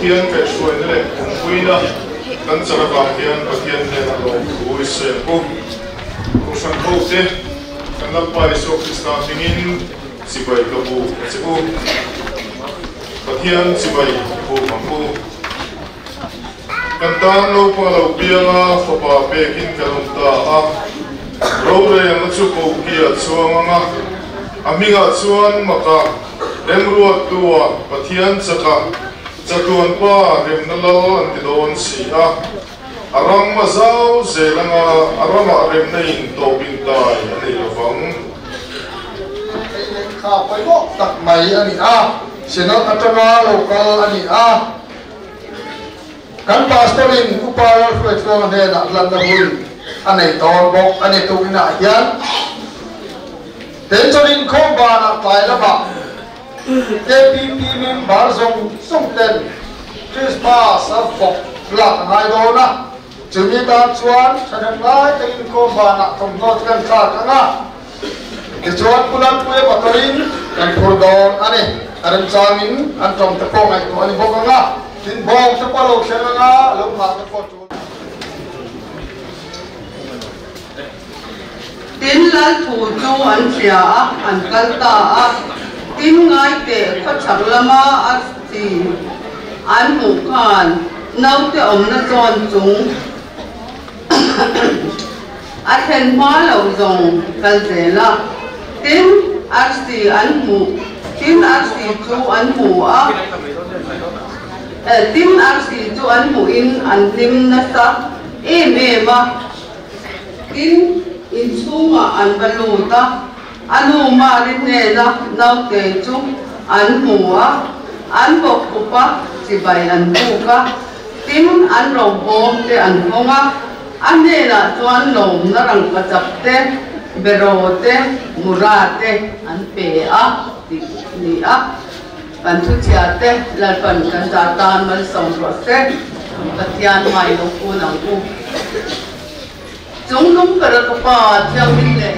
Pathian kaihhruaina leh awmpuina kan chan avang hian Pathian hnenah lawmthu i sawi ang u. Kohhran hote, kan Lalpa Isua Krista hmingin chibai ka bu a che u. Pathian chibai bu ang u. Kan tan naupang lo pianga fapa pekin kan awm ta a, rorelna chu kokia chuang ang a, a hmingah chuan maka remruattua Pathian chaka chatuan pa remna lal an ti dawn si a, a ram a zau zel anga a ramah remna in tawp intai a nei lovang. Hei lehkha pawimawh tak mai a ni a, Synod atanga lo kal a ni a. Kan Pastor in Upa Lalhruaitluanga hnenah hlanna hun a nei dawn bawk a ni. Tukinah hian Tension inkhawm banah tlai lamah KPP member zawng zawng ten Christmas a vawk lak a ngai dawn a, chumi tan chuan thahnem lai takin inkhawm banah thawmhnaw chu kan thlak ang a. Tichuan Pu Lalpuia motor-in kan phur dawn a ni. A remchangin an tawng te pawh ngaihtuah a ni bawk ang a, tin bawng te pawh a lo thleng ang a, lo nghah te pawh tul. Tin Lal thu chu an hria a, an kal ta a. Tin ngaiteh khawchhak lama a chi an hmuh khan naute awmna zawn chung A thlen hma lo zawng kal zel a, tin arsi an hmuh, tin arsi chu an hmu a, tin arsi chu an hmuhin an hlim nasa em em a, tin inchhungah an va lut a, a nu Mari hnena naute chu an hmu a, an bawkkhup a, chibai an buk a. Tin, an robawm te an hawng a, a hnenah chuan lawmna rangkachak te, beraw te, mura te an pe a tih a ni a. Kan thuchhia te Lalpan kan zar tan malsawm rawh se, Pathian hmai lo kun ang u. Chung lung ber ka Pa Thianghlim leh.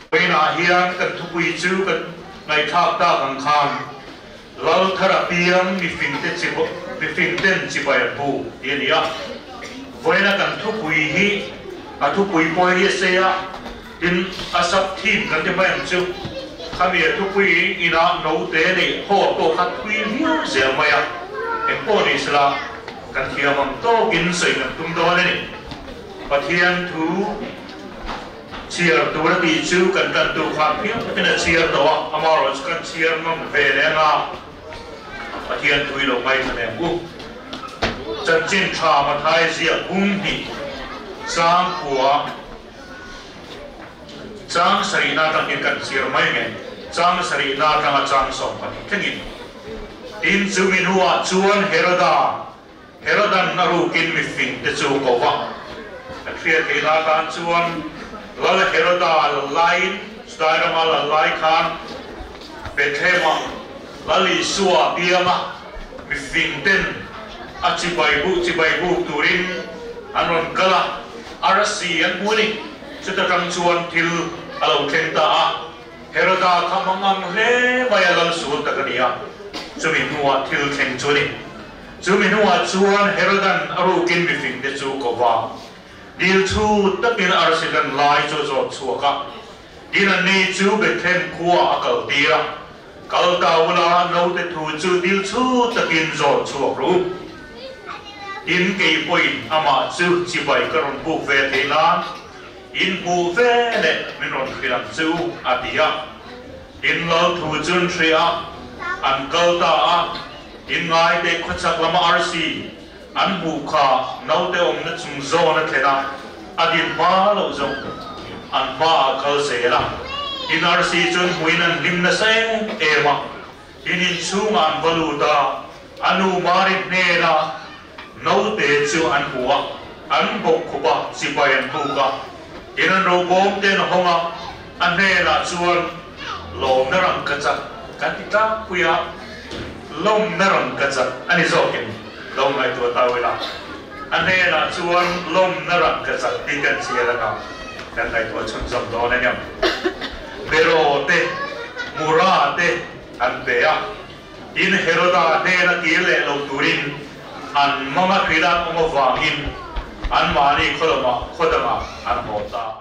Vawiinah hian kan thupui chu kan ngaihthlak tak ang khan Lal thar a piang mifingte mifingten chibai an bu tih a ni a. Vawiina kan thupui hi a thupui pawh hi a sei a, tin a sub theme kan ti mai ang chu. Khami a thupui inah note neih haw pawh kha thui viau zel mai a, engpawh ni sela kan thiam ang tawkin sawi kan tum dawn a ni. Pathian thu. Chhiar tur a tih chu kan tantu khan phiang takin a chhiar tawh a, amaherawh chu kan chhiar ngam ve leh anga Pathian thui lo ngaithla leh ang u. Chanchin tha Mathai ziak hung hnih chang kua chang sarihna atangin kan chhiar mai nge chang sarihna atanga chang 12 thlengin. Tin chumi hnuah chuan Heroda Herodan a rukin mifingte chu ko va, kan hriat theihna atan chuan Lal Heroda lal laiin Judai rama lal lai khan Bethlehem-ah Lal Isua bianga mifingten a chibai buk chibai buk turin an rawn kal a, arsi an hmu a ni. Chuta tang chuan thil a lo thleng ta a. Heroda kha mangang hle mai a lal sual tak a ni a, chumi hnuah thil thleng chu a ni. Chumi hnuah chuan Herodan a rukin mifingte chu ko va, dil chhut takin arsi lan lai chu a zawt chhuak a, tin anni chu Bethlehem khuaah a kal tir a, Kal ta ula, naute thu chu dil chhut takin zawt chhuak rawh u. Tin kei pawhin amah chu chibai ka rawn buk ve thei nan in hmuh ve leh min rawn hrilh ang che u, a ti a. Tin lal thu chu an hria a, an kal ta a. Tin ngaite khawchhak lama arsi an hmuh kha naute awmna chung zawn a thlen a, a din hma loh zawng an hmaah kal zel a. Tin arsi chu an hmuhin an hlim nasa em em a, tin inchhungah an va lut a, a nu Mari hnena naute chu an hmu a, an bawk khup a, chibai an buk a. Tin an robawm te an hawng a, a hnenah chuan lawmna rangkachak kan ti tlangpui a, lawmna rangkachak a ni zawkin lo ngaihtuah ta ila. A hnenah chuan lawmna rangkachak tih kan chhiar anga kan ngaihtuah chhunzawm dawn a niang. Beraw te, Mura te an pe a, tin Heroda hnena kir leh lo turin an manga hrilan awm avangin anmahni khaw lamah khaw dangah an haw ta a.